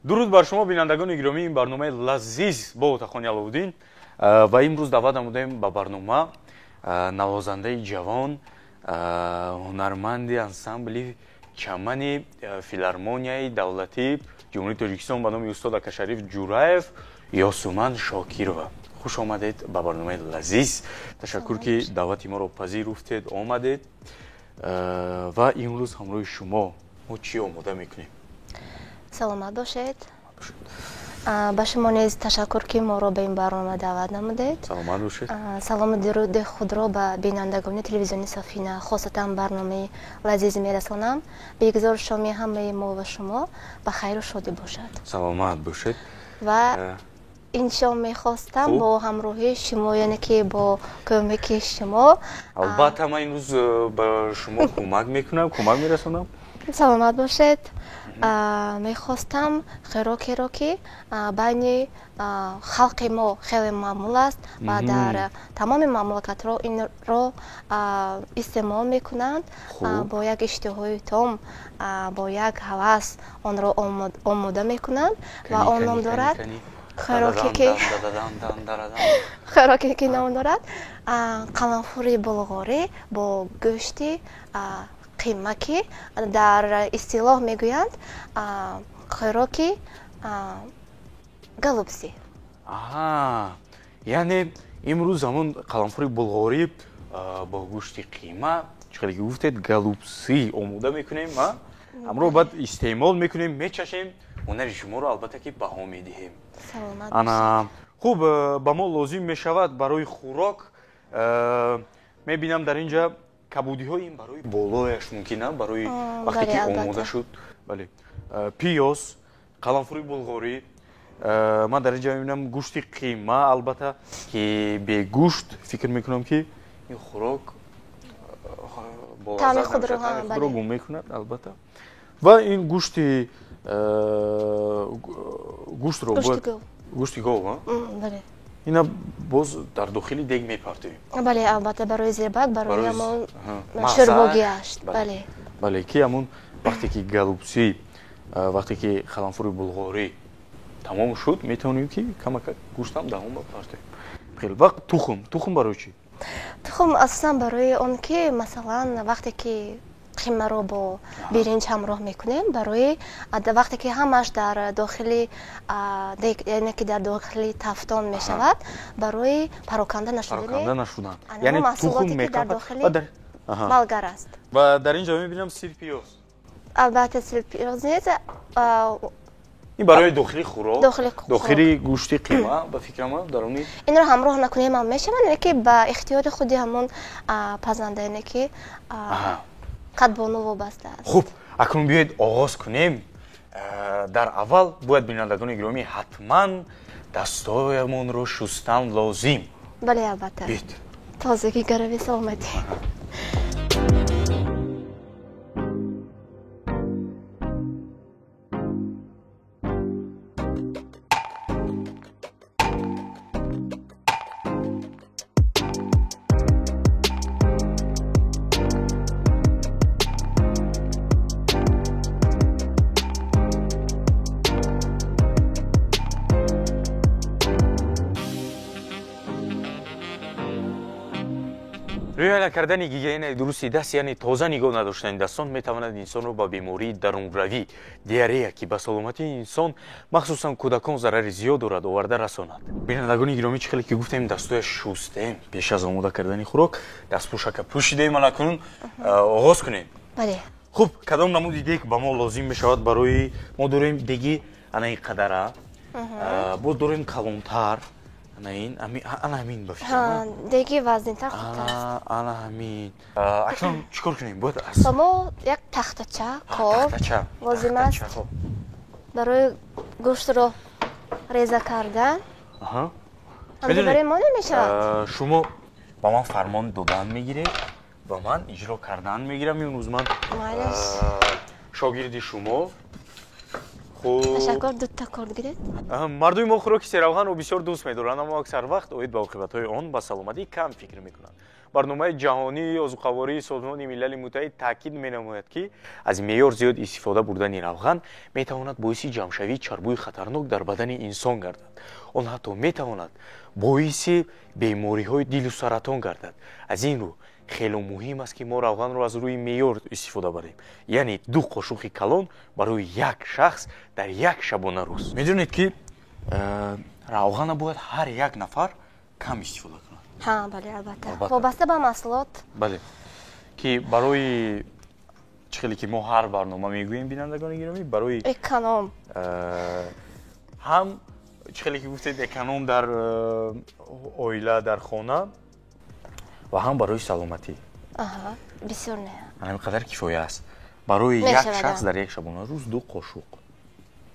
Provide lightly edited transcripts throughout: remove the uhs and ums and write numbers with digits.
Дуруд бар шумо, бинандагони гиромӣ, ин барномаи лазиз бо Отахони Аловуддин ва имрӯз даъват намудаем ба барнома навозандаи ҷавон, ҳунарманди ансамбли чамани филармонияи давлатии Ҷумҳурии Тоҷикистон ба номи устод Акашариф Ҷураев, Ёсуман Шокирова. Хуш омадед ба барномаи лазиз. Ташаккур, ки даъвати моро пазируфтед, омадед. Ва имрӯз ҳамроҳи шумо мо чӣ омода мекунем? Саломат бошед. Ба шумо низ ташаккур, ки моро ба ин барнома даъват намудед. Саломат бошед. Салому дуруди худро ба бинандагони телевизиони Сафина, хосатан барномаи лазиз мерасонам. Бегузор шоми ҳамаи мо ва шумо ба хайру шодӣ бошад. Саломат бошед. Ва ин шом мехостам бо ҳамроҳии шумо, яъне ки бо кӯмаки шумо. Албатта, ман имрӯз ба шумо кӯмак мекунам, кӯмак мерасонам. Саломат бошед. Мехостам хӯрокеро, ки байни халқи мо хеле маъмул аст ва дар тамоми мамлакатро инро истеъмол мекунанд, бо як иштиҳои том, бо як ҳавас онро омода мекунанд ва он ном дорад хӯроке ки ном дорад қаламфури булғорӣ бо гӯшти қима, ки дар истилоҳ мегӯянд хӯроки голубцы. Яъне имрӯз ҳамон қаламфури булғорӣ бо гӯшти қима, чӣ хеле ки гуфтед, голубцы омода мекунем, ҳамроҳ баъд истеъмол мекунем, мечашем, ҳунари шуморо албатта ки баҳо медиҳем. Ана хуб, ба мо лозим мешавад барои хӯрок. Мебинам, дар ин ҷа кабудиҳо, ин барои болояш мумкин, барои вақте ки омода шуд. Бале, пиёз, қаламфури булғорӣ, ман дар ин ҷа мебинам гӯшти қима, албатта ки бегӯшт фикр мекунам, ки ин хӯрок таъми худро гум мекунад, албатта. Ва ин гӯшти гӯштро гӯшти гов, ина боз дар дохили дег мепартоем. Бале, албатта, барои зирбак, барои ҳамон шӯрбогиаш, бале. Бале, ки ҳамон вақте ки голубцы, вақте ки қаламфури булғорӣ тамом шуд, метавонем ки камакак гӯштам даҳон бапартоем. Хеле вақт. Тухм, тухм барои чӣ? Тухм асосан барои он ки, масалан, вақте ки қимаро бо биринҷ ҳамроҳ мекунем, барои вақте ки ҳамаш дар дохили дег, яъне ки дар дохили тафтон мешавад, барои пароканда нашудан, яъне тухм ки дар дохили балгар аст. Ва дар ин ҷо мебинам сирпиёз. Албатта, сирпиёз низ ин барои дохили хӯрок, дохили гӯшти қима, ба фикрам, даруни инро ҳамроҳ накунем ҳам мешавад, яъне ки ба ихтиёри худи ҳамон пазанда, яъне ки қадбону вобаста аст. Хуб, акнун биёед оғоз кунем. Дар аввал бояд, бинандагони гиромӣ, ҳатман дастоямонро шустан лозим. Бале, албатта, тозагӣ гарави саломатӣ. Риоя накардани гигиенаи дурусти даст, яъне тоза нигоҳ надоштани дастон, метавонад инсонро ба бемории дарунравӣ, диарея, ки ба саломатии инсон, махсусан кӯдакон, зарари зиёд дорад, оварда расонад. Бинандагони гиромӣ, чӣ хеле ки гуфтем, дастоя шустем пеш аз омода кардани хӯрок, дастпӯшака пӯшидаем. Акнун оғоз кунем. Бале. Хуб, кадом намуди дег ба мо лозим мешавад? Барои мо дорем деги ана ин қадара, боз дорем калонтар, ана ин, ана ҳамин ба фикрам. Деги вазнинтар хубтар аст. Ана ҳамин. Акнун чӣ кор кунем? Бояд аз ба мо як тахтача, кор лозим аст барои гӯштро реза кардан. Барои мо намешавад. Шумо ба ман фармон додан мегиред ва ман иҷро кардан мегирам. Имрӯз ман шогирди шумо. Ташаккур, дута корд гиред. Мардуми мо хӯроки серавғанро бисёр дӯст медоранд, аммо аксар вақт оид ба оқибатҳои он ба саломатӣ кам фикр мекунанд. Барномаи ҷаҳонии озуқавории Созмони Милали Муттаҳид таъкид менамояд, ки аз меъёр зиёд истифода бурдани равған метавонад боиси ҷамъшавии чарбӯи хатарнок дар бадани инсон гардад. Он ҳатто метавонад боиси бемориҳои дилу саратон гардад. Аз ин рӯ хело муҳим аст, ки мо равғанро аз рӯи меъёр истифода барем, яъне 2 қошуқи калон барои як шахс дар як шабона рӯз. Медонед, ки равғана бояд ҳар як нафар кам истифода кунад. Ҳа, бале, албатта, вобаста ба маҳсулот. Бале, ки барои чӣ хеле ки мо ҳар барнома мегӯем, бинандагони гиромӣ, барои эконом, ҳам чӣ хеле ки гуфтед, эконом дар оила, дар хона ва ҳам барои саломатӣ. Бисёр не. Ҳамин қадар кифоя аст барои як шахс дар як шабона рӯз 2 қошуқ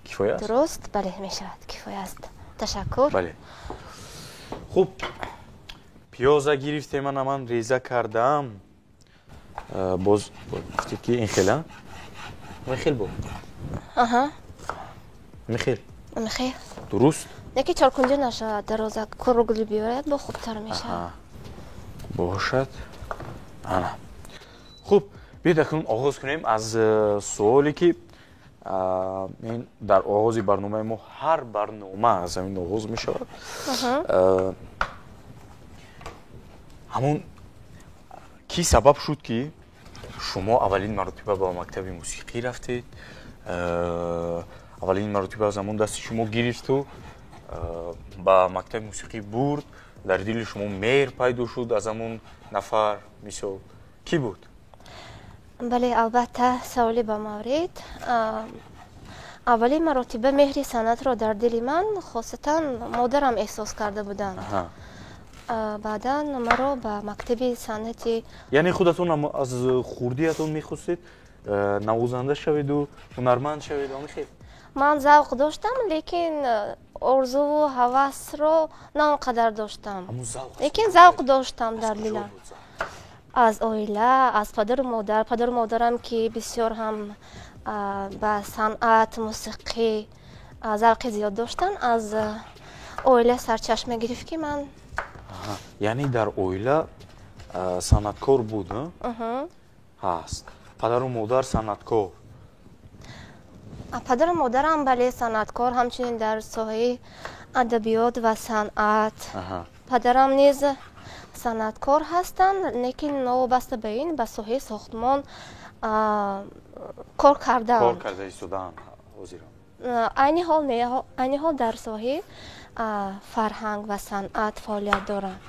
кифоя аст. Дуруст, бале, мешавад, кифоя аст. Ташаккур. Бале, хуб, пиёза гирифтем, ана ман реза кардам. Боз гуфтед, ки ин хела, ин хел бо ин хел. Мехел. Дуруст. Яке чоркунҷа нашавад, дароза кругли биёяд, бо хубтар мешавад. Бошад. Ана, хуб, биёед акнун оғоз кунем аз суоле, ки ин дар оғози барномаи мо, ҳар барнома аз ҳамин оғоз мешавад. Ҳамон кӣ сабаб шуд, ки шумо аввалин маротиба ба мактаби мусиқӣ рафтед, аввалин маротиба аз ҳамон дасти шумо гирифту ба мактаби мусиқӣ бурд, дар дили шумо меҳр пайдо шуд аз ҳамон нафар, мисол, кӣ буд? Бале, албатта, саволи ба маврид. Аввалин маротиба меҳри санъатро дар дили ман хосатан модарам эҳсос карда буданд. Баъдан маро ба мактаби санъати Яъне худатон аз хурдиятон мехостед навозанда шаведу ҳунарманд шавед, омихел? Ман завқ доштам, лекин орзуву ҳавасро на он қадар доштам, лекин завқ доштам дар дилам. Аз оила, аз падару модар. Падару модарам, ки бисёр ҳам ба санъат, мусиқӣ завқи зиёд доштанд, аз оила сарчашма гирифт, ки ман Яъне дар оила санъаткор буд, ҳаст, падару модар санъаткор? Падару модарам, бале, санъаткор, ҳамчунин дар соҳаи адабиёт ва санъат. Падарам низ санъаткор ҳастанд, лекин новобаста ба ин ба соҳаи сохтмон кор кардаанд. Кор карда истодаанд ҳозир? Айни ҳол не, айни ҳол дар соҳаи фарҳанг ва санъат фаъолият доранд.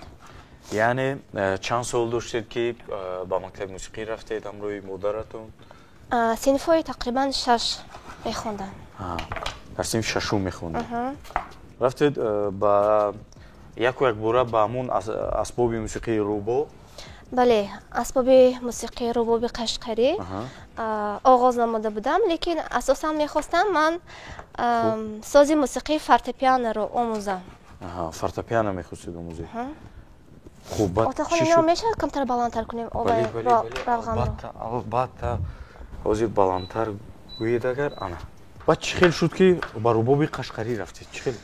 Яъне чанд сол доштед, ки ба мактаби мусиқӣ рафтед ҳамроҳи модаратон? Синфҳои тақрибан 6 мехондам. Дар синфи шашум мехондед, рафтед ба яку якбора ба ҳамон асбоби мусиқии рубоб? Бале, асбоби мусиқии рубоби қашқарӣ оғоз намуда будам, лекин асосан мехостам ман сози мусиқии фортепианоро омӯзам. Фортепиано мехостед омӯзед. Хуб, баъд? Отахон, инро мешавад камтар баландтар кунем? Равғанро. Албатта, ҳозир баландтар гӯед агар. Ана, баъд чӣ хел шуд, ки ба рубоби қашқарӣ рафтед? Чӣ хел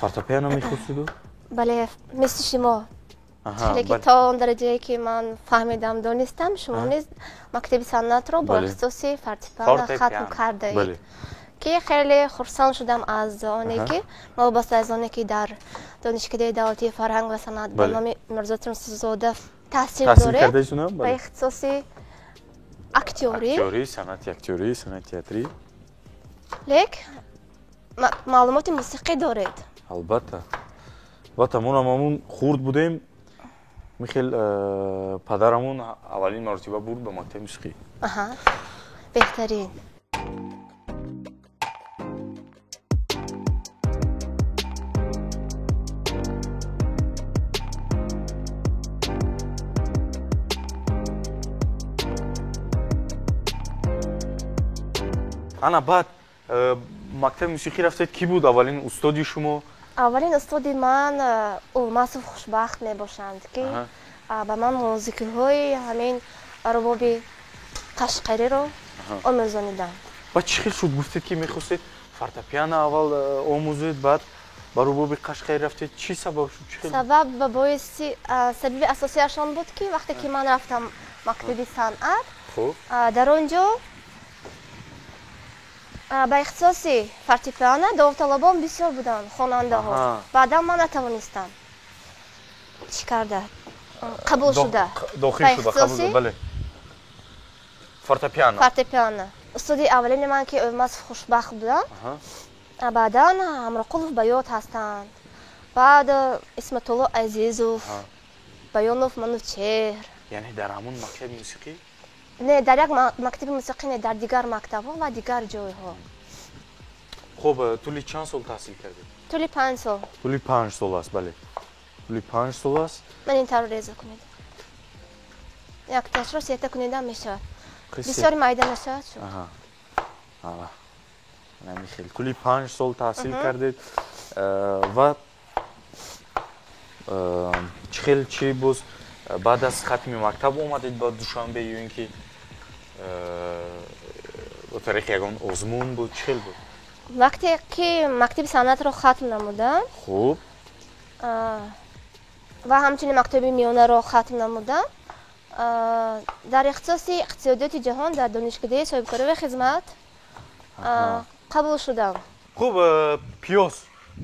фортепиано мехостиду? Бале, мисли шумо, хеле ки то он дараҷае ки ман фаҳмидам, донистам, шумо низ мактаби санъатро бо ихтисоси фортепиано хатм кардаед, ки хеле хурсанд шудам аз оне, ки новобаста аз оне ки дар Донишкадаи давлатии фарҳанг ва санъат ба номи Мирзо Турсунзода таҳсил доред ба ихтисоси актёрӣ. Санъати актёрӣ, санъати театрӣ. Лек маълумоти мусиқӣ доред. Албатта, албатта, монам ҳамун хурд будем, михел падарамон аввалин маротиба бурд ба мактаби мусиқӣ. Беҳтарин. Ана, баъд мактаби мусиқӣ рафтед, кӣ буд аввалин устоди шумо? Аввалин устоди ман Улмасов Хушбахт мебошанд, ки ба ман музикиҳои ҳамин рубоби қашқариро омӯзониданд. Баъд чӣ хел шуд? Гуфтед, ки мехостед фортепиано аввал омӯзед, баъд Ба рубоби Қашқаӣ рафтед, чӣ сабаб шуд? Сабаб ба боиси сабаби асосиаш он буд, ки вақте ки ман рафтам мактаби санъат, дар он ҷо ба ихтисоси фортепиано довталабон бисёр буданд, хонандаҳо. Баъдан ман натавонистам чӣ карда қабул шуда. Дохил шуда, қабул, бале. Фортепиано. Фортепиано. Устоди аввалини ман ки Ӯлмас Хушбахт буданд. Баъдан Ҳамроқулов Баёт ҳастанд. Баъд Исматулло Азизов, Баёнов Манучеҳр. Яъне дар ҳамон мактаби мусиқӣ? Не, дар як мактаби мусиқӣ не, дар дигар мактабҳо ва дигар ҷойҳо. Хуб, тӯли чанд сол таҳсил кардед? Тӯли 5 сол. Тӯли 5 сол аст, бале. Тӯли 5 сол аст. Ман ин тавр реза кунед. Якташро сета кунедам мешавад. Бисёр майда нашавад шуд. Аҳа. Аҳа. Намихел. Тӯли 5 сол таҳсил кардед ва чӣ хел чӣ боз баъд аз хатми мактаб омадед ба Душанбе ё ин ки ба тариқи ягон озмун буд, чӣ хел буд? Вақте ки мактаби санъатро хатм намудам, хуб, ва ҳамчунин мактаби миёнаро хатм намудам, дар ихтисоси иқтисодиёти ҷаҳон дар донишкадаи соҳибкорӣ ва хизмат қабул шудам. Хуб, пиёз.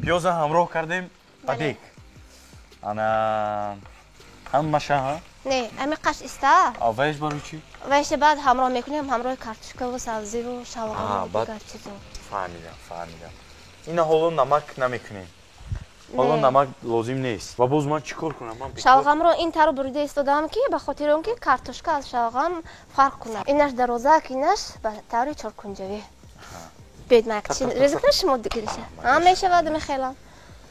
Пиёза ҳамроҳ кардем ба дег. Ана ҳамаша, ҳа? Не, ами қаш иста. Вайш барои чӣ? Вайша баъд ҳамроҳ мекунем, ҳамроҳи картошкаву сабзиву шалғаму дигар чизо. Фаҳмидам, фаҳмидам. Ина ҳоло намак намекунем. Ҳоло намак лозим нест. Ва боз ман чӣ кор кунам? Ман шалғамро ин тавр бурида истодаам, ки ба хотири он ки картошка аз шалғам фарқ кунад. Инаш дарозак, инаш ба таври чоркунҷавӣ. Бед ман як чи реза кунам, шумо дигириша. Ҳа, мешавад, мехелам.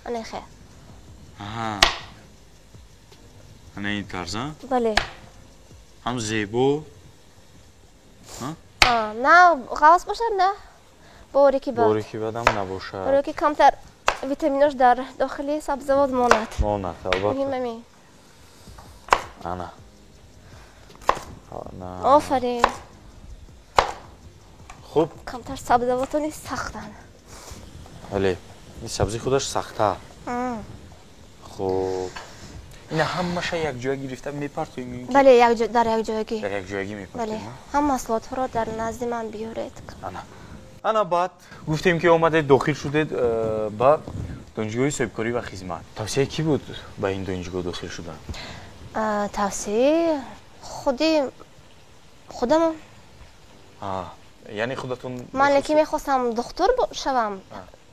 Ана хел. Аҳа. Ана ин тарз, а? Бале. Ҳам зебо. Ҳа? На ғафс бошад, на борики бад. Борики бадам набошад. Барои ки камтар витаминош дар дохили сабзавот монад. Монад, албатта. Муҳим ҳамин. Ана. Офарин. Хуб. Камтар сабзавотони сахтанд. Бале, ин сабзи худаш сахта. Хуб. Ина ҳамаша якҷоя гирифта мепартоем? Бале, дар якҷоягӣ. Дар якҷоягӣ мепартоем. Бале, ҳам маҳсулотҳоро дар назди ман биёред. Ана. Ана баъд гуфтем ки омадед, дохил шудед ба донишгоҳи соҳибкорӣ ва хизмат. Тавсияи кӣ буд ба ин донишгоҳ дохил шудан? Тавсияи худи худам. Яъне худатон? Ман лекин мехостам духтур шавам,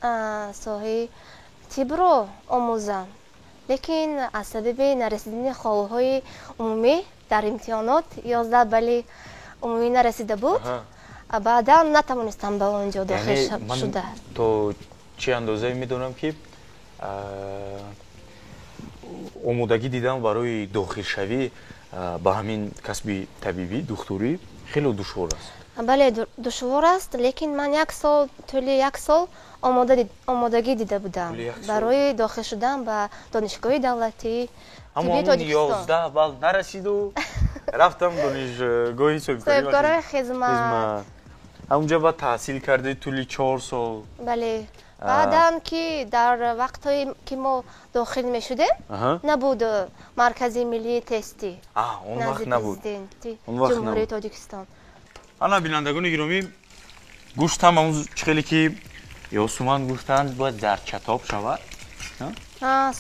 соҳаи тибро омӯзам. Лекин аз сабаби нарасидани холҳои умумӣ дар имтиҳонот 11 балли умумӣ нарасида буд, баъдан натавонистам ба он ҷо дохил шуда. То чӣ андозае медонам, ки омодагӣ дидам барои дохилшавӣ ба ҳамин касби табибӣ, духтурӣ хеле душвор аст. Бале, душвор аст, лекин ман як сол, тӯли як сол омодагӣ дида будам барои дохил шудан ба донишгоҳи давлатии тиббии Тоҷикистон. 11 балл нарасиду рафтам донишгоҳи соҳибкории хизмат. Ҳамунҷа баъд таҳсил кардед тӯли 4 сол. Бале. Баъдан ки дар вақтҳое ки мо дохил мешудем, набуд маркази миллии тестӣ. Он вақт набуд. Ҷумҳурии Тоҷикистон. Ана бинандагони гиромӣ, гӯшт ҳам ҳамун чӣ хеле ки Ёсуман гуфтанд, бояд зарчатоб шавад.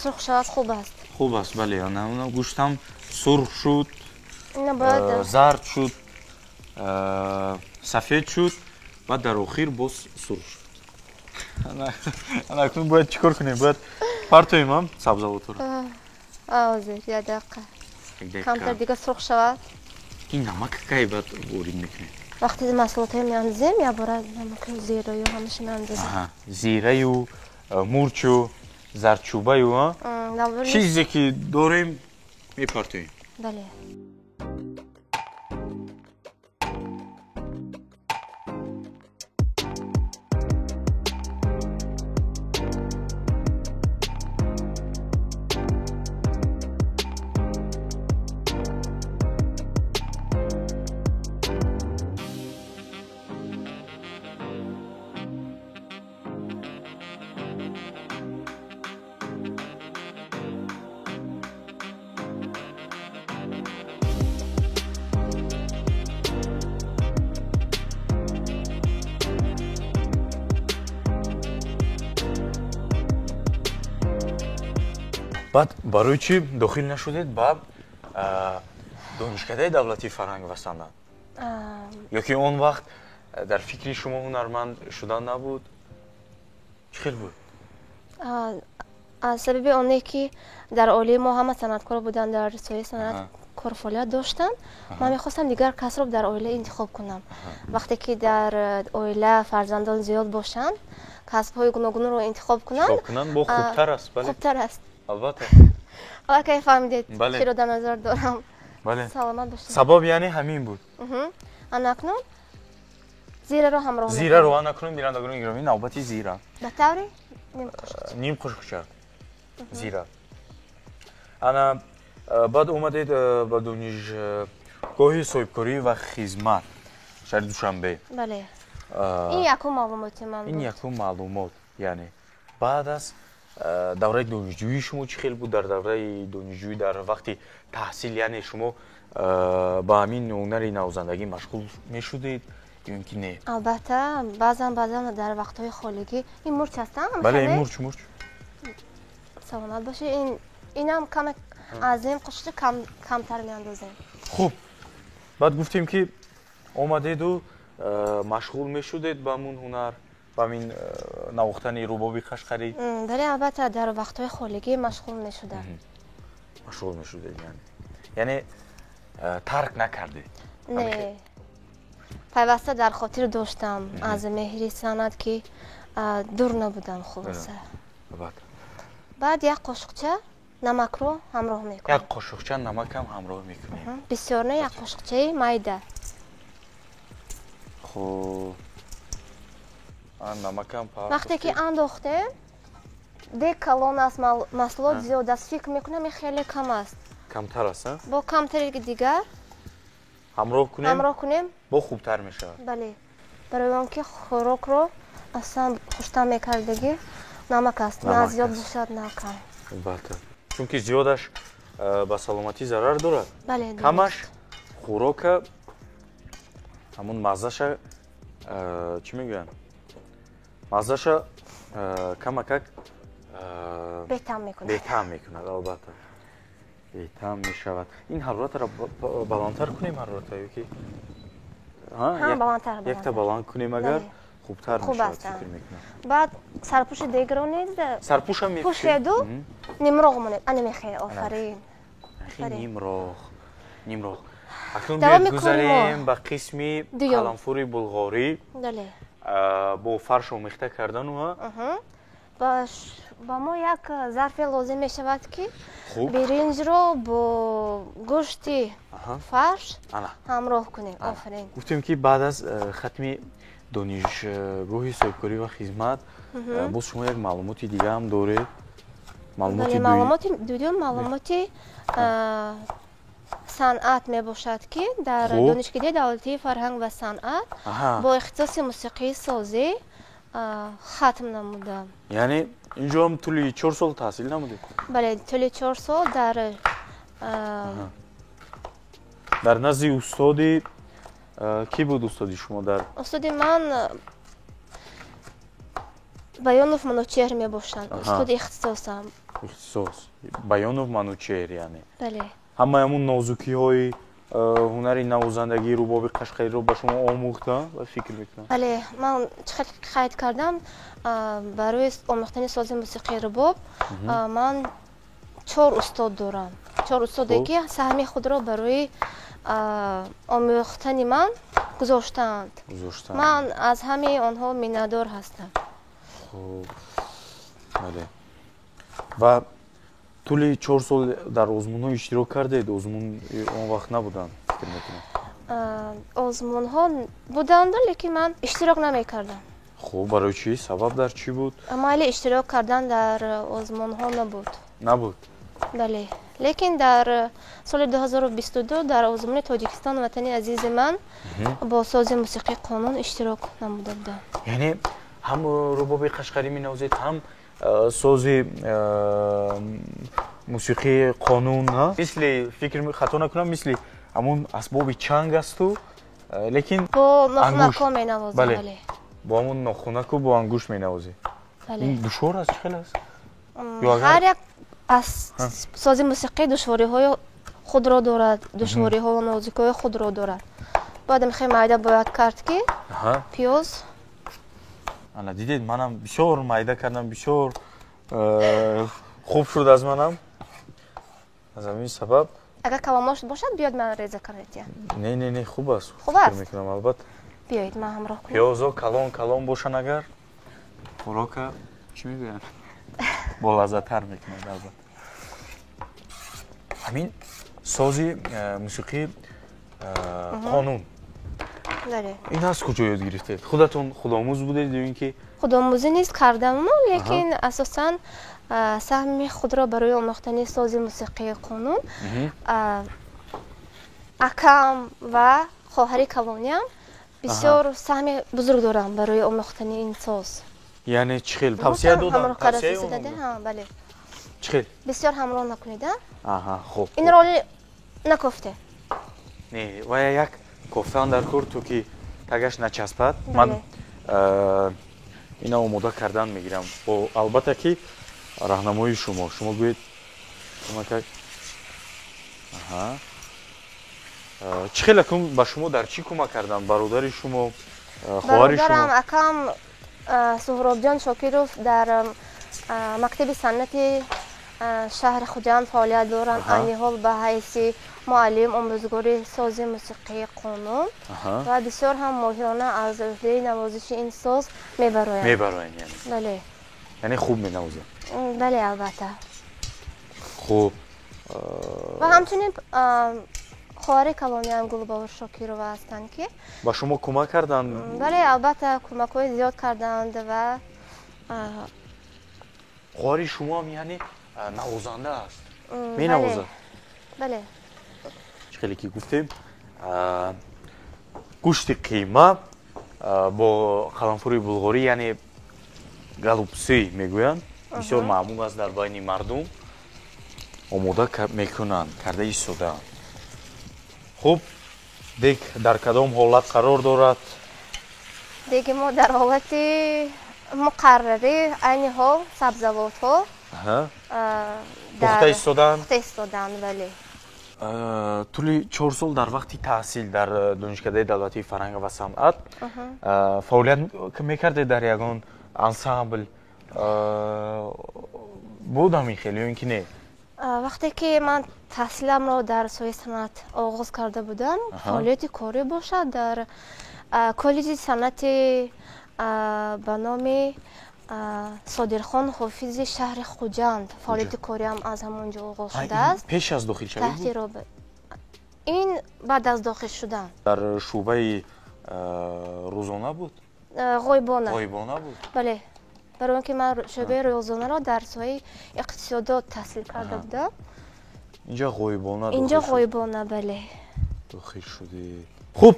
Сурх шавад хуб аст. Хуб аст, бале. Гӯшт ҳам сурх шуд, зард шуд, сафед шуд ва дар охир боз сурх шуд. Ана акнун бояд чӣ кор кунем? Бояд партоем ҳам сабзавотро. Ҳозир, як дақиқа. Камтар дига сурх шавад. Ин намак кай баъд ворид мекунем? Вақте маҳсулотҳои меандозем, якбора намаку зираю ҳамаша меандозем. Зираю, мурчу, зарчӯбаю, чизе ки дорем мепартоем. Бале. Баъд барои чӣ дохил нашудед ба Донишкадаи давлатии фарҳанг ва санъат? Ё ки он вақт дар фикри шумо ҳунарманд шудан набуд? Чӣ хел буд? Аз сабаби оне ки дар оилаи мо ҳама санъаткор буданд, дар соҳаи санъат кор фаъолият доштанд, ман мехостам дигар касро дар оила интихоб кунам. Вақте ки дар оила фарзандон зиёд бошанд, касбҳои гуногунро интихоб кунанд, бо хубтар аст. Хубтар аст. Албатта. Аллакай фаҳмидед, чиро дар назар дорам. Саломат бошед. Сабаб яъне ҳамин буд. Ана акнун зираро ҳамроҳ. Зираро ана акнун, бинандагони гиромӣ, навбати зира. Ба таври ним қошуқча. Ним қошуқча зира. Ана баъд омадед ба донишгоҳи соҳибкорӣ ва хизмат шаҳри Душанбе. Бале. Ин якум маълумоти ман буд. Ин якум маълумот, яъне баъд аз давраи донишҷӯии шумо чӣ хел буд? Дар давраи донишҷӯӣ, дар вақти таҳсил, яъне шумо ба ҳамин ҳунари навозандагӣ машғул мешудед ё ин ки не? Албатта, баъзан дар вақтҳои холигӣ. Ин мурч аст? Бале, ин мурч, мурч. Саломат бошед. Инам каме аз ним қошуқча камтар меандозем. Хуб, баъд гуфтем ки омадеду машғул мешудед ба ҳамун ҳунар, ба ҳамин навохтани рубоби қашқарӣ? Бале, албатта, дар вақтҳои холигӣ машғул мешудам. Машғул мешудед, яъне тарк накардед? Не, пайваста дар хотир доштам аз меҳри санъат, ки дур набудам. Хулоса, баъд як қошуқча намакро ҳамроҳ мекунем. Як қошуқча намакам ҳамроҳ мекунем. Бисёр не, як қошуқчаи майда. Хуб, намакам. Вақте ки андохтем, дег калон аст, маҳсулот зиёд аст, фикр мекунам ин хеле кам аст. Камтар аст? Бо камтари дигар ҳамроҳ кунем, ҳамроҳ кунем, бо хубтар мешавад. Бале, барои он ки хӯрокро аслан хуштам мекардагӣ намак аст, на зиёд бошад, на кам. Албатта, чунки зиёдаш ба саломатӣ зарар дорад. Бале, камаш хӯрока ҳамун маззаша, чӣ мегӯянд, маззаша камакак бетаъм мекунад. Бетаъм мекунад, албатта, бетаъм мешавад. Ин ҳароратро баландтар кунем, ҳарората ё ки баландтар? Якта баланд кунем агар, хубтар мешавад, фикр мекунам. Баъд сарпӯши дегро низ сарпӯшам пӯшеду нимроғ монед. Ана мехе, офарин. Нимроғ, нимроғ. Акнун биёед гузарем ба қисми қаламфури булғорӣ бо фарш омехта кардану. Ба мо як зарфе лозим мешавад, ки биринҷро бо гӯшти фарш ҳамроҳ кунем. Офарин. Гуфтем ки баъд аз хатми донишгоҳи соҳибкорӣ ва хизмат боз шумо як маълумоти дига ҳам доред. Маълумоти дуюм маълумоти санъат мебошад, ки дар Донишкадаи давлатии фарҳанг ва санъат бо ихтисоси мусиқии созӣ хатм намудам. Яъне инҷо ҳам тӯли 4 сол таҳсил намудед? Бале, тӯли 4 сол дар дар назди устоди кӣ буд устоди шумо дар? Устоди ман Баёнов Манучеҳр мебошанд, устоди ихтисосам. Ихтисос Баёнов Манучеҳр, яъне? Бале. Ҳамаи ҳамун нозукиҳои ҳунари навозандагии рубоби қашқариро ба шумо омӯхта ва фикр мекунам? Бале, ман чӣ хел қайд кардам, барои омӯхтани сози мусиқии рубоб ман 4 устод дорам. 4 устоде ки саҳми худро барои омӯхтани ман гузоштаанд. Ман аз ҳамаи онҳо миннатдор ҳастам. Хуб, бале. Ва тӯли 4 сол дар озмунҳо иштирок кардед? Озмун он вақт набуданд, фикр мекунам. Озмунҳо буданд, лекин ман иштирок намекардам. Хуб, барои чӣ? Сабаб дар чӣ буд? Майли иштирок кардан дар озмунҳо набуд. Набуд? Бале, лекин дар соли 2022 дар озмуни Тоҷикистон ватани азизи ман бо сози мусиқии қонун иштирок намуда будам. Яъне ҳам рубоби қашқарӣ менавозед, ҳам сози мусиқии қонун, мисли, фикр хато накунам, мисли ҳамун асбоби чанг асту, лекин бо нохунако менавозам. Бале, бо ҳамун нохунаку бо ангушт менавозед. Ин душвор аст, чӣ хел аст? Ҳар як Аз сози мусиқӣ душвориҳои худро дорад, душвориҳо ва нозукиҳои худро дорад. Бояд хеле майда бояд кард, ки пиёз. Ана, дидед, манам бисёр майда кардам, бисёр хуб шуд аз манам. Аз ҳамин сабаб. Агар каломош бошад, биёд, ман реза кардетия. Не, не, не, хуб аст. Хуб аст. Мекунам, албатта. Биёед, ман ҳамроҳ кунам. Пиёзо калон калон бошанд, агар хӯрока, чӣ мегӯянд, болаззаттар мекунад, албатта. Ҳамин сози мусиқии қонун, ин аз куҷо ёд гирифтед? Худатон худомӯз будед ё ин ки? Худомӯзӣ низ кардаму, лекин асосан саҳми худро барои омӯхтани сози мусиқии қонун акам ва хоҳари калониам бисёр саҳми бузург доранд барои омӯхтани ин соз. Яъне чӣ хел тавсия доданд? Бале. Чӣ хел? Бисёр ҳамроҳ накунед. Аҳа, хуб. Инро оли накофте. Не, вая як кофтан дар кор, то ки тагаш начаспад. Ман ина омода кардан мегирам, бо, албатта, ки раҳнамои шумо. Шумо гӯед, кӯмакак. Аҳа, чӣ хел акун ба шумо дар чӣ кӯмак карданд бародари шумо, хоҳари шумо? Бародарам, акам Суҳробҷон Шокиров дар мактаби санъати шаҳри Хуҷанд фаъолият доранд, айни ҳол ба ҳайси муаллим, омӯзгори сози мусиқии қонун, ва бисёр ҳам моҳирона аз уҳдаи навозиши ин соз мебароянд. Мебароянд, яъне? Бале. Яъне хуб менавозанд? Бале, албатта. Хуб. Ва ҳамчунин хоҳари калониам Гулбовур Шокирова ҳастанд, ки ба шумо кӯмак карданд? Бале, албатта, кӯмакҳои зиёд карданд ва Хоҳари шумоам яъне навозанда аст, менавозад? Бале. Чӣ хеле ки гуфтем, гӯшти қима бо қаламфури булғорӣ, яъне голубцы мегӯянд, бисёр маъмул аст дар байни мардум, омода мекунанд, карда истодаанд. Хуб, дег дар кадом ҳолат қарор дорад? Деги мо дар ҳолати муқаррарӣ. Айни ҳол сабзавотҳо пухта истодаанд. Пухта истодаанд, бале. Тӯли 4 сол дар вақти таҳсил дар Донишкадаи давлатии фарҳанг ва санъат фаъолият мекардед дар ягон ансамбл? Буд ҳамин хел ё ин ки не? Вақте ки ман таҳсиламро дар соҳаи санъат оғоз карда будам, фаъолияти корӣ бошад, дар коллеҷи санъати ба номи Содирхон Ҳофизи шаҳри Хуҷанд фаъолияти кориам аз ҳамон ҷо оғоз шудааст. Пеш аз дохилшавӣ? Ин баъд аз дохил шудан. Дар шӯъбаи рӯзона буд? Ғоибона. Ғоибона буд? Бале, барои он ки ман шӯъбаи рӯзонаро дар соҳаи иқтисодот таҳсил карда будам. Инҷа ғоибона? Инҷо ғоибона, бале. Дохил шудед. Хуб,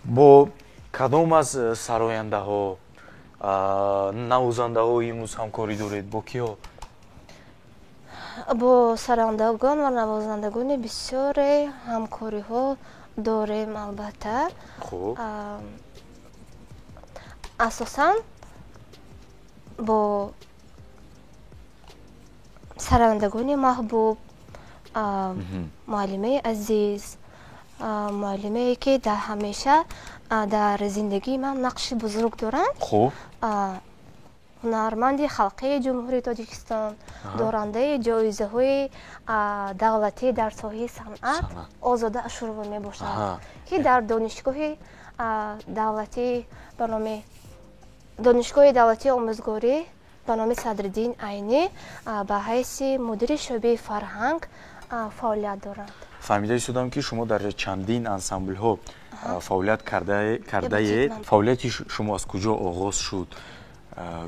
бо кадом аз сарояндаҳо, навозандаҳо имрӯз ҳамкорӣ доред, бо киҳо? Бо сарояндагон ва навозандагони бисёре ҳамкориҳо дорем, албатта. Асосан бо сарояндагони маҳбуб, муаллимаи азиз, муаллимае ки дар ҳамеша дар зиндагии ман нақши бузург доранд, ҳунарманди халқии Ҷумҳурии Тоҷикистон, дорандаи ҷоизаҳои давлатӣ дар соҳаи санъат Озода Ашурова мебошад, ки дар донишгоҳи давлатӣ ба номи Донишгоҳи давлатии омӯзгорӣ ба номи Садриддин Айнӣ ба ҳайси мудири шӯъбаи фарҳанг фаъолият доранд. Фаҳмида истодам, ки шумо дар чандин ансамблҳо фаъолият кардаед. Фаъолияти шумо аз куҷо оғоз шуд?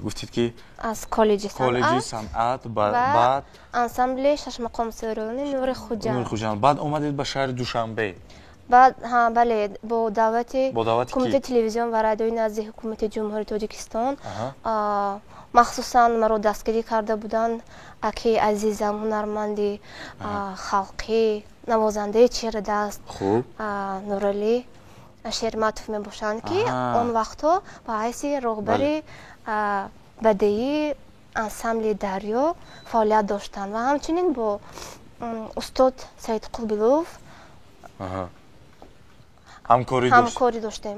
Гуфтед, ки аз коллеҷи коллеҷи санъат, баъд ансамбли шашмақомсарони Нури Хуҷанд. Нури Хуҷанд, баъд омадед ба шаҳри Душанбе. Баъд, бале, бо даъвати Кумитаи телевизион ва радиои назди Ҳукумати Ҷумҳурии Тоҷикистон. Махсусан маро дастгирӣ карда буданд акаи азизам, ҳунарманди халқӣ, навозандаи чирадаст Нуралӣ Шерматов мебошанд, ки он вақтҳо ба ҳайси роҳбари бадеии ансамбли Дарё фаъолият доштанд ва ҳамчунин бо устод Саидқул Билолов ҳамкорӣ доштем.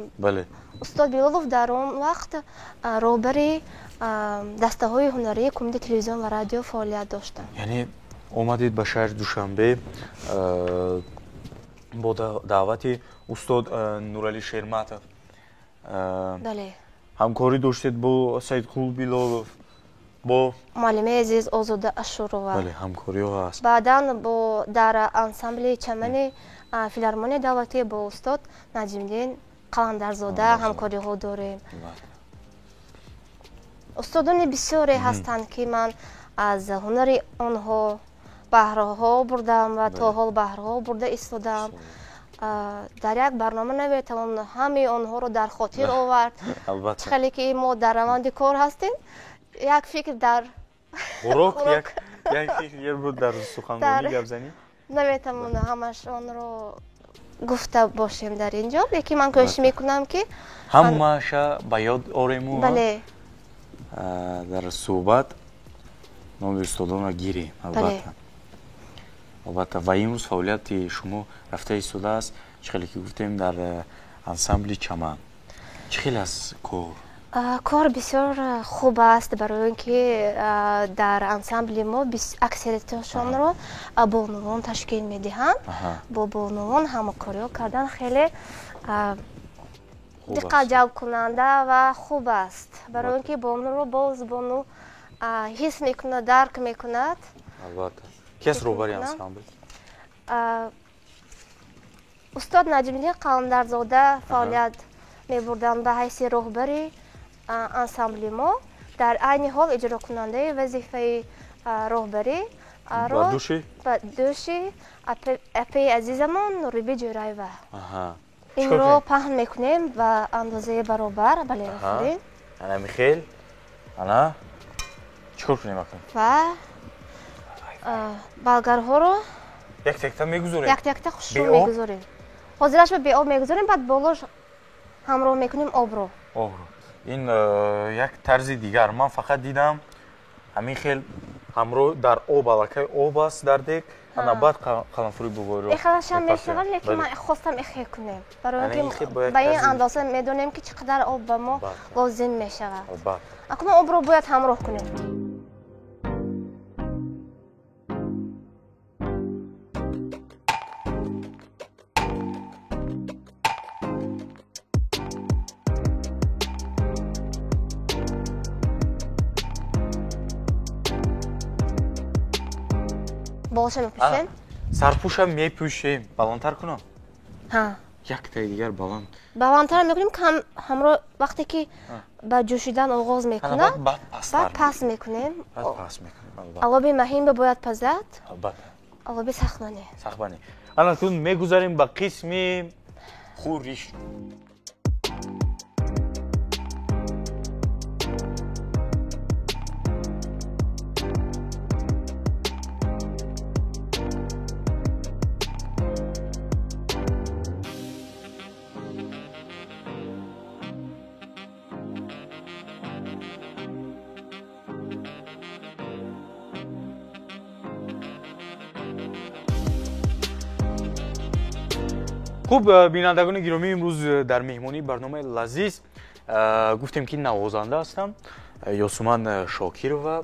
Устод Билолов дар он вақт роҳбари дастаҳои ҳунарии Кумитаи телевизион ва радио фаъолият доштанд. Яъне омадед ба шаҳри Душанбе бо даъвати устод Нуралӣ Шерматов, ҳамкорӣ доштед бо Саидқул Билолов, бо муаллимаи азиз Озода Ашурова. Бале, ҳамкориҳо ҳаст. Баъдан дар ансамбли Чамани филармонияи давлатӣ бо устод Наҷмиддин Қаландарзода ҳамкориҳо дорем. Устодони бисёре ҳастанд, ки ман аз ҳунари онҳо баҳраҳо бурдам ва то ҳол баҳраҳо бурда истодам. Дар як барнома наметавон ҳамаи онҳоро дар хотир овард. Албатта. Хеле ки мо дар раванди кор ҳастем, як фикр дар хӯрок, як фикр буд дар суханронӣ гап занӣ. Наметавон ҳамаш онро гуфта бошем дар ин ҷо, лекин ман кӯшиш мекунам, ки ҳамаша ба ёд орему бале дар суҳбат номи устодонро гирем. Албатта, албатта. Ва имрӯз фаъолияти шумо рафта истодааст, чӣ хеле ки гуфтем, дар ансамбли Чаман. Чӣ хел аст кор? Кор бисёр хуб аст, барои он ки дар ансамбли мо аксарияташонро бонувон ташкил медиҳанд. Бо бонувон ҳамкориҳо кардан хеле диққатҷалбкунанда ва хуб аст, барои он ки бонуро боз бону ҳис мекунад, дарк мекунад. Албатта. Ки аст роҳбари ансамбл? Устод Наҷмиддин Қаландарзода фаъолият мебурданд ба ҳайси роҳбари ансамбли мо. Дар айни ҳол иҷрокунандаи вазифаи роҳбарӣ ба дӯши апаи азизамон Нуриби Ҷӯраева. Инро паҳн мекунем ба андозаи баробар. Бале, офарин. Ана михел, ана чӣ кор кунем акнун? Ва балгарҳоро якта-якта мегузорем. Якта-якта хушрӯ мегузорем. Ҳозираш ба беоб мегузорем, баъд болош ҳамроҳ мекунем обро. Обро. Ин як тарзи дигар. Ман фақат дидам ҳамин хел ҳамроҳ дар об, аллакай об аст дар дег, ана баъд қаламфури булғориро Эхелашам мешавад, лекин ман хостам эхел кунем, барои он ки ба ин андоза медонем, ки чӣ қадар об ба мо лозим мешавад. Акнун обро бояд ҳамроҳ кунем. Болоша мепӯшем. Сарпӯша мепӯшем. Баландтар кунам? Ҳа. Яктаи дигар баланд. Баландтар мекунем, ҳамроҳ вақте ки ба ҷӯшидан оғоз мекунад, баъд паст мекунем. Баъд паст мекунем, албатта. Алоби маҳин бояд пазад. Албатта. Алоби сахмане. Сахмане. Ана акнун мегузарем ба қисми хӯриш. Хуб, бинандагони гиромӣ, имрӯз дар меҳмонии барномаи Лазиз гуфтем, ки навозанда ҳастам Ёсуман Шокирова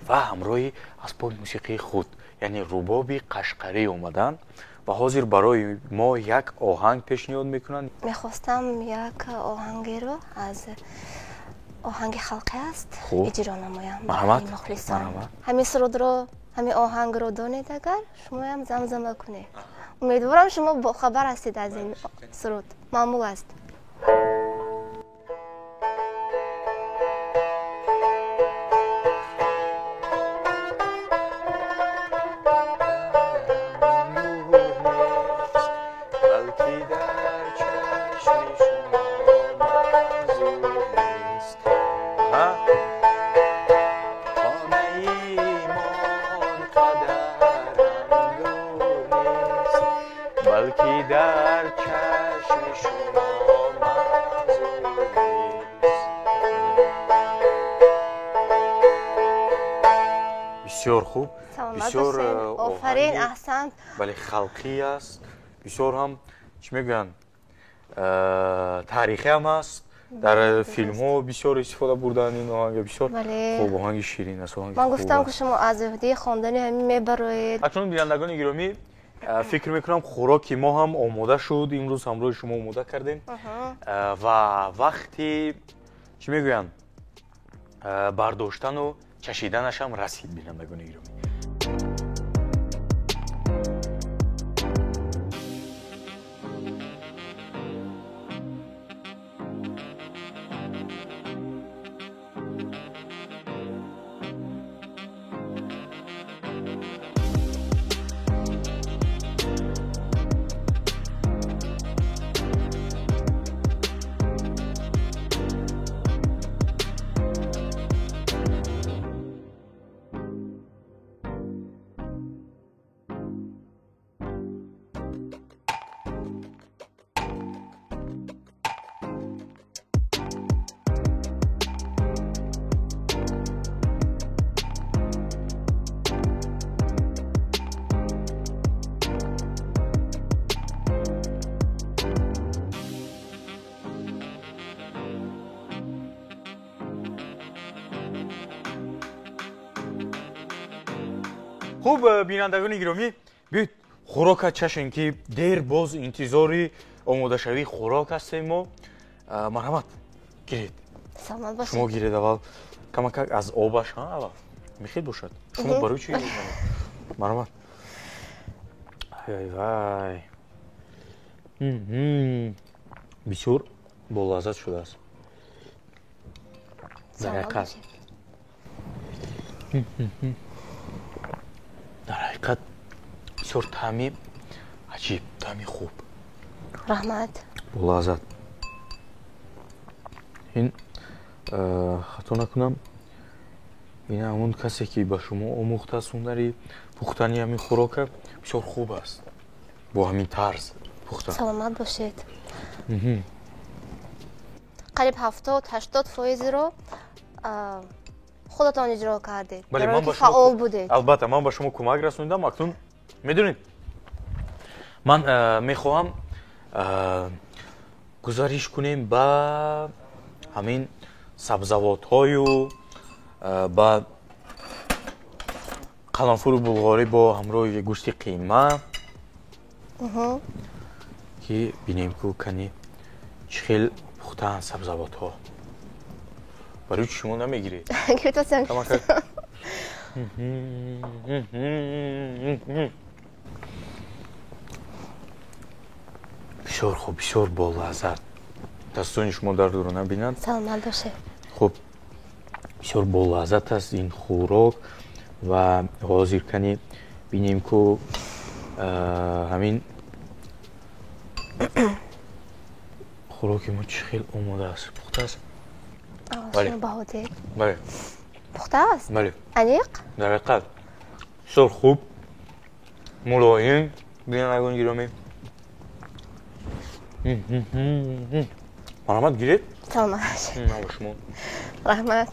ва ҳамроҳи асбоби мусиқии худ, яъне рубоби қашқарӣ омаданд ва ҳозир барои мо як оҳанг пешниҳод мекунанд. Мехостам як оҳангеро аз оҳанги халқӣ аст иҷро намоям. Марҳамат. Ҳамин сурудро, ҳамин оҳангро донед, агар шумоям замзама кунед. Умедворам, шумо бохабар ҳастед аз ин суруд, маъмул аст. Балки дар чашми шумо Бисёр хуб, бисёр офарин, аҳсант. Бале, халқӣ аст, бисёр ҳам чӣ мегӯянд, таърихӣ ҳам аст. Дар филмҳо бисёр истифода бурданд ин оҳанга, бисёр хуб, оҳанги ширин аст. Ман гуфтам, ки шумо аз уҳдаи хондани ҳамин мебароед. Акнун, бинандагони гиромӣ, фикр мекунам, хӯроки мо ҳам омода шуд. Имрӯз ҳамроҳи шумо омода кардем ва вақти, чӣ мегӯянд, бардоштану чашиданаш ҳам расид, бинандагони гиромӣ. Хуб, бинандагони гиромӣ, биёед хӯрока чашем, ки дер боз интизори омодашавии хӯрок ҳастем мо. Марҳамат, гиред. Шумо гиред аввал, камакак аз обаш аввал мехел бошад. Шумо барои чӣ? Марҳамат. Ай вай, бисёр болаззат шудааст дар ҳақиқат. Дар ҳақиқат бисёр таъми аҷиб, таъми хуб. Раҳмат. Болаззат. Ин, хато накунам, ин ҳамон касе, ки ба шумо омӯхтааст ҳунари пухтани ҳамин хӯрока, бисёр хуб аст бо ҳамин тарз пухтан. Саломат бошед. Қариб 70-80 фоизро худатон иҷро кардед. Фаъол будед. Албатта, ман ба шумо кӯмак расонидам. Акнун медонед, ман мехоҳам гузариш кунем ба ҳамин сабзавотҳою ба қаламфури булғорӣ бо ҳамроҳи гӯшти қима, ки бинем ку кани чӣ хел пухтаанд сабзавотҳо. Барои чӣ шумо намегиред? Бисёр хуб, бисёр болаззат. Дастони шумо дардро набинанд. Саломат бошед. Хуб, бисёр болаззат аст ин хӯрок ва ҳозир кани бинем ку ҳамин хӯроки мо чӣ хел омода аст, пухта аст. Баҳодир. Бале. Пухта аст? Бале. Аниқ? Дар ҳақиқат бисёр хуб, мулоим, бинандагони гиромӣ. Марҳамат, гиред. Саломат бошед. Ман ба шумо. Раҳмат.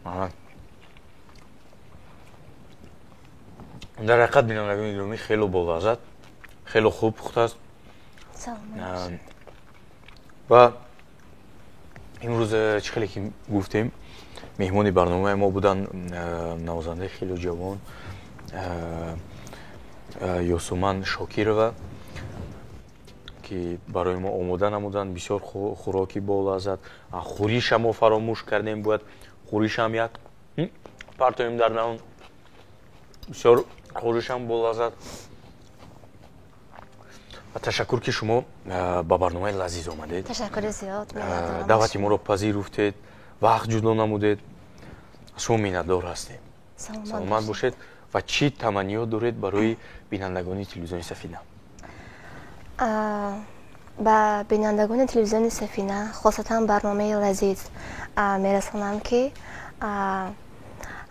Марҳамат. Дар ҳақиқат, бинандагони гиромӣ, хело болаззат, хело хуб пухта аст. Саломат бошед. Ва имрӯз, чӣ хеле ки гуфтем, меҳмони барномаи мо буданд навозандаи хело ҷавон Ёсуман Шокирова, ки барои мо омода намуданд бисёр хӯроки болаззат. Хӯриша мо фаромӯш кардем, бояд хӯришам як партоем дар наон. Бисёр хӯришам болаззат. Ва ташаккур, ки шумо ба барномаи лазиз омадед. Ташаккури зиёд. Даъвати моро пазируфтед, вақт ҷудо намудед. Аз шумо миннатдор ҳастем. Саломат бошед. Ва чӣ таманниёт доред барои бинандагони телевизиони Сафина? Ба бинандагони телевизиони Сафина, хосатан барномаи Лазиз, мерасонам, ки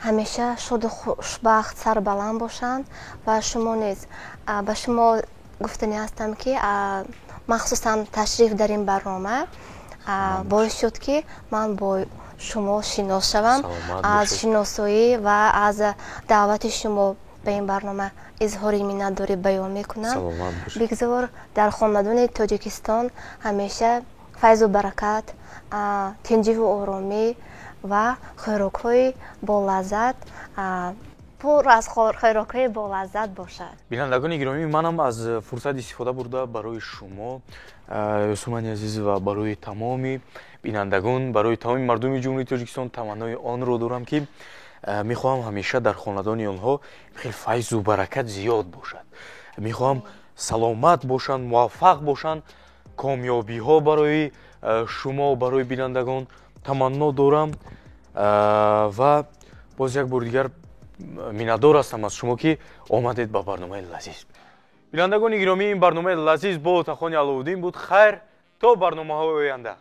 ҳамеша шоду хушбахт, сарбаланд бошанд. Ва шумо низ, ба шумо гуфтанӣ ҳастам, ки махсусан ташриф дар ин барнома боис шуд, ки ман бо Шумо шинос шавам. Аз шиносоӣ ва аз даъвати шумо ба ин барнома изҳори миннатдорӣ баён мекунам. Бигзор дар хонадони Тоҷикистон ҳамеша файзу баракат, тинҷиву оромӣ ва хӯрокҳои болаззат, пур аз хӯрокҳои болаззат бошад. Бинандагони гиромӣ, манам аз фурсат истифода бурда барои шумо, Ёсумани азиз, ва барои тамоми бинандагон, барои тамоми мардуми Ҷумҳурии Тоҷикистон таманнои онро дорам, ки мехоҳам ҳамеша дар хонадони онҳо хеле файзу баракат зиёд бошад. Мехоҳам саломат бошанд, муваффақ бошанд, комёбиҳо барои шумо, барои бинандагон таманно дорам ва боз як бори дигар миннатдор ҳастам аз шумо, ки омадед ба барномаи лазиз. Бинандагони гиромӣ, ин барномаи лазиз бо Отахони Аловуддин буд. Хайр, то барномаҳои оянда.